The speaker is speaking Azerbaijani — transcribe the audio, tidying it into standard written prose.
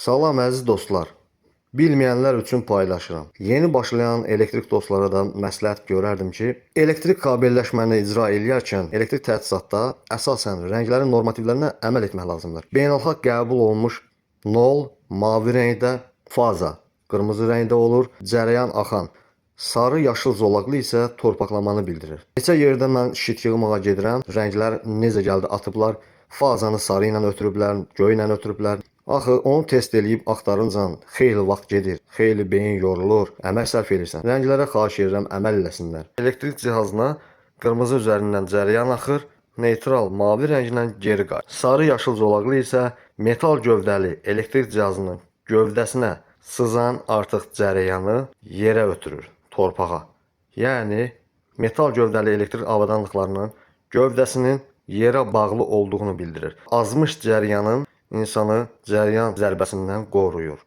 Salam əziz dostlar. Bilməyənlər üçün paylaşıram. Yeni başlayan elektrik dostlara da məsləhət görərdim ki, elektrik kabelləşməni icra eləyərkən elektrik təchizatda əsasən rənglərin normativlərinə əməl etmək lazımdır. Beynəlxalq qəbul olunmuş 0 mavi rəngdə, faza qırmızı rəngdə olur, cərəyan axan sarı yaşıl zolaqlı isə torpaqlamanı bildirir. Neçə yerdə mən şit yığmağa gedirəm, rənglər necə gəldi atıblar, fazanı sarı ilə ötürüblər, göy ilə ötürüblər. Axı onu test eləyib axtarıncan xeyli vaxt gedir, xeyli beyin yorulur, əmək sərf edirsən. Rənglərə xahiş edirəm əməl eləsinlər. Elektrik cihazına qırmızı üzərindən cərəyan axır, neytral mavi rənglə geri qayıdır. Sarı yaşıl zolaqlı isə metal gövdəli elektrik cihazının gövdəsinə sızan artıq cərəyanı yerə ötürür, torpağa. Yəni metal gövdəli elektrik avadanlıqlarının gövdəsinin yerə bağlı olduğunu bildirir. Azmış cərəyanın insanı cərəyan zərbəsindən qoruyur.